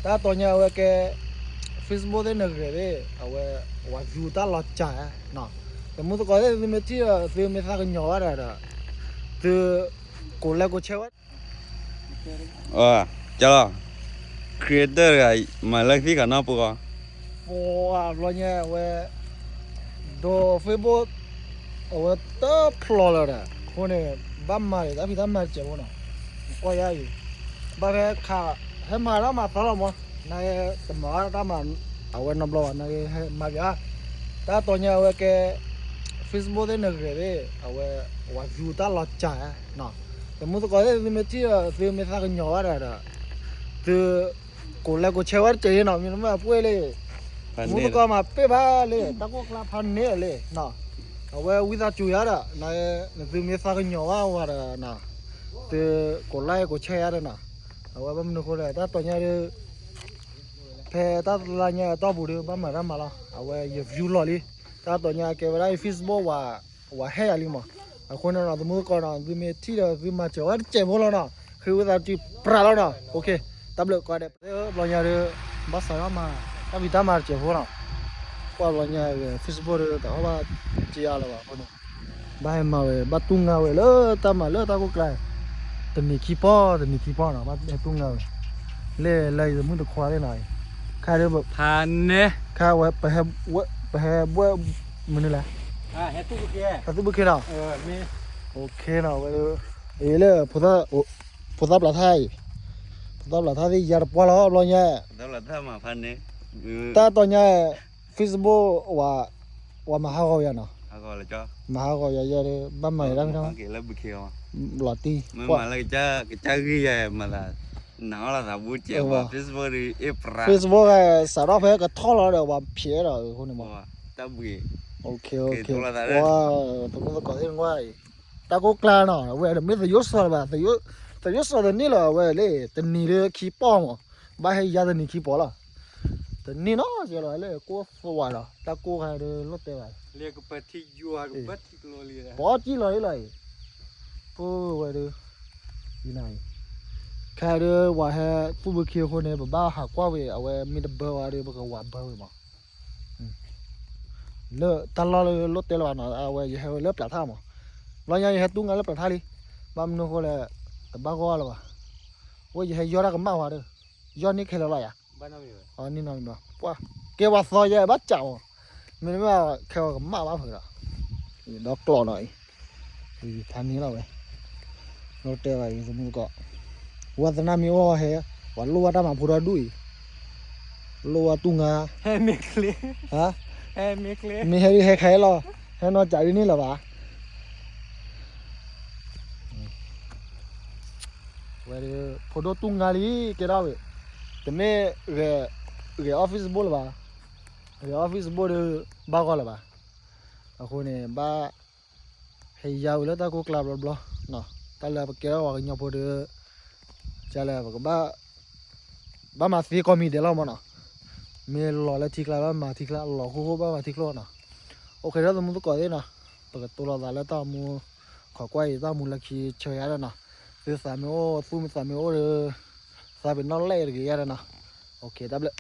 တၢ်တီညါအဝဲကဲ Facebook သ့ၣ်နဂ့ၤသ့ၣ် အဝဲ ဝၤ view တၢ်လီၤစၢ်ဧါနီၤ. သမူသကိးသ့ၣ် သုမ့ၢ်ထံၣ်ဒီး သုမ့ၢ်သးကညီၤဘၣ်ဒီး သု ကိး like ကိး share ဝဲ ကလီၤ creator တဂၤ မၤလၢသံၣ်ဃာ်နီၢ်ပူၤဂီၢ် ပှၤဘျီညါဝဲ ဒီး Facebook အဝဲတဖျိးလၢၤဒီး အဃိန့ၣ် ဘၣ်မၤတၢ်ဖံးတၢ်မၤတစဲးဖိနီၤ, ကွၢ်ယါအံၤ ဘၣ်ဖဲခး ဟဲမၤတၢ်မၤသီလီၤမး, နတမၤတၢ်မၤ အဝဲနီတဘျီဘၣ် နဟဲမၤပၠး, တၢ်တီညါအဝဲကဲ Facebook သ့ၣ်နဂ့ၤသ့ၣ် အဝဲ ဝၤ view တၢ်လီၤစၢ်ဧါနီၤ, သမူသကိးသ့ၣ် သုမ့ၢ်ထံၣ်ဒီး သုမ့ၢ်သးကညီၤဘၣ်ဒီး သု ကိး like ကိး share ဝဲတစဲးနီၤ, မ့ၢ်မ့ၢ်အပှဲၢ်လံ သမူသကိးမၤပ့ၢ်ဘၣ်လံ တၢ်ကိၢ်ကျါဖးန့ၢ်လံနီၤ, အဝဲဝံသးစူၤယါဒီး နသုမ့ၢ်သးကညီၤဘၣ်ဝဲဒီးနီၤ, သု ကိး like ကိး share ယါဒီးနီၤ, အဝဲဘၣ်မနုၤအဃိလဲၣ် တၢ်တီညါဒီး ဖဲတၢ်လါညါအတီၢ်ပူၤဒီး ဘၣ်မၤတၢ်မၤလီၤ, အဝဲယ view လီၤလံ, တၢ်တီညါကဲဝဲဒၣ် Facebook ဝၤ ဝၤဟဲယၤလံမး, အဃိန့ၣ်နီၤ သမူသကိးနီၤ သုမ့ၢ်ထံၣ်ဒီးသုမၤစၢၤဝဲတစဲးဖိလီၤနီၤ, ဃ့ဝံသးစူၤပြးလီၤနီၤ, တၢ်ဘျုးကိးဂၤဒဲး ဘျီညါဒီး ဘၣ်စးထီၣ်မၤ တၢ်ဖံးတၢ်မၤတစဲးဖိနီၤ, ကွၢ်ဘျီညါ Facebook ဒီးတအီၣ်ဘၣ်က့ၤအါလၢၤဘၣ်အဃိန့ၣ် ဘၣ်ဟဲမၤဝဲ ဘၣ်တူၢ်ငါဝဲလၢတၢ်မၤလၢတၢ်ကိၢ်ကျါ, တနံၤခံပီၢ် တနံၤခံပီၢ်နီၤ ဘၣ်ဟဲတူၢ်ငါဝဲ, လဲၤလၢယသမုၣ်တခွါသ့ၣ်နီၤ, ခါဒီး ဖးန့ၣ် ခါဝဲ ပဟဲဘှဲၣ်မနုၤလဲၣ်, ဟဲသူၣ်ဘုခ့နီၤ, အဝဲ အံၤလၢ ဖိသၣ်ပျးထါအံၤ, ဖိသၣ်ပျးထါသ့ၣ်ယၤတပှၢ်လီၤဘျီညါ, တၢ်တီညါ Facebook ဝၤမၤဟးဂီၤယၤနီၤ, မၤဟးဂီၤယၤယဲဒီး ဘၣ်မၤတၢ်ဖံးတၢ်မၤ လီၤတံၢ် ကစၢ်ဂ့ၢ်ယၤမၤသး နၤအီၣ်လီၤသးဘူးကဲး Facebook ဒီး Facebook စးထီၣ်ဖဲကထီၣ်လီၤဒီး ပှၤဖျဲးဒီးအဃိန့ၣ်မး, တၢ်ဘှံး ပှၤ သမုၣ်သကိးသ့ၣ်တဖၣ်အံၤ တၢ်ကိၢ်ကျါနီၤ အဝဲမ့ၢ်သယိၣ်စီၤလၢၤဘၣ် သယိၣ်စီၤတန့ၢ်လၢၤ အဝဲလၢ တနံၤလၢခံပီၢ်မး ဘၣ်ဟဲယါတနံၤခံပီၢ်လီၤ, တန့ၢ်နီတစဲးလီၤ လၢကိၢ်သဝးဒီး တၢ်ကိၢ်ခါဒုးလိၣ်တဲဘၣ် ပအီၣ်ကံၣ်လီၤလံလီၤအံၤ, ပဝဲဒုး ခဲဒုး ပှၤဟဲသူၣ်ဘုခ့အဃိန့ၣ် ပဘၣ်ဟးကွၢ်ဝဲ အဝဲမ့ၢ်တဘၢဝဲဒီး ပကဝၤဘၢဝဲမး, လၢတၢ်လီၢ်လၢလိၣ်တဲလၢၤဘၣ်နီၤ အဝဲယဟဲဝဲလၢပျးထါမး, ဘျီညါယဟဲတူၢ်ငါလၢပျးထါလံ, ဘၣ်မနုၤအဃိလဲၣ်, တဘၣ်ဂီၢ်လၢၤဘၣ်, ဝဲယဟဲယီၢ်တၢ်ကမၣ်ဝဲဒီး, ယီၢ်န့ၢ်ခဲလၢာ်လီၤယၤ ပှၤကဲပှၤသီယဲဘၣ်ကးမး, မ့တမ့ၢ်ခဲအီၤကမၣ်ဘၣ်ဖုးဒီး, ဒီကျိးနီၤအံၤ, ဖးန့ၣ်လီၤဝဲ, လိၣ်တဲဘၣ်အံၤ သမုၣ်သကိး, ဝဲသနာ်မ့ၢ်အိၣ်ဟဲ, ပှၤလိၣ်ဝဲတၢ်မၤဖိဒီဒူၣ်အံၤ, လိၣ်ဝဲတူၢ်ငါ, မ့ၢ်ဟဲဒုးဟဲခါအံၤလီၤ, ဟဲနီၢ်ကးဒ်န့ၣ်လၢၤဘၣ် ဝဲဒုး ဖိဒိၣ်တူၢ်ငါလံ ကဲဒၣ်ဝဲ, တမ့ၢ်ဂဲၤ ဂဲၤအီၣ် Facebook လၢၤဘၣ်, ဂဲၤအီၣ် Facebook ဒီး ဘၣ်ဂီၢ်လၢၤဘၣ်, အဃိန့ၣ် ဘၣ် ဟဲယါဝဲလၢတၢ်ကိၢ်ကျါဘျီဘျီ, တၢ်လၢပကဲထီၣ်ပှၤကညီဖိဒီး ကလဲၣ် ပကဘၣ် ဘၣ်မၤသ့ကီၢ်မံၤဒဲးလီၤမးနီၤ, မ့ၢ်လီၤလၢထံကျါဘၣ်မၤထံကျါ လီၤဃိဃိဘၣ်မၤထံကျိနီၤ, အိၣ်ခဲဒီးသမူသကိးသ့ၣ်နီၤ, ပကတိၤလီၤသးလၢတၢ်အိၣ်မူ ခိးကွၢ်အံၤ တၢ်အိၣ်မူလၢခံဆၢယါဒီးနီၤ, သုသးမ့ၢ်အိၣ် သူၣ်မ့ၢ်သးမ့ၢ်အိၣ်ဒီး သးပ့ၤနီၣ်လဲၣ်တဂ့ၤယါဒီးနီၤ, တၢ်ဘျုး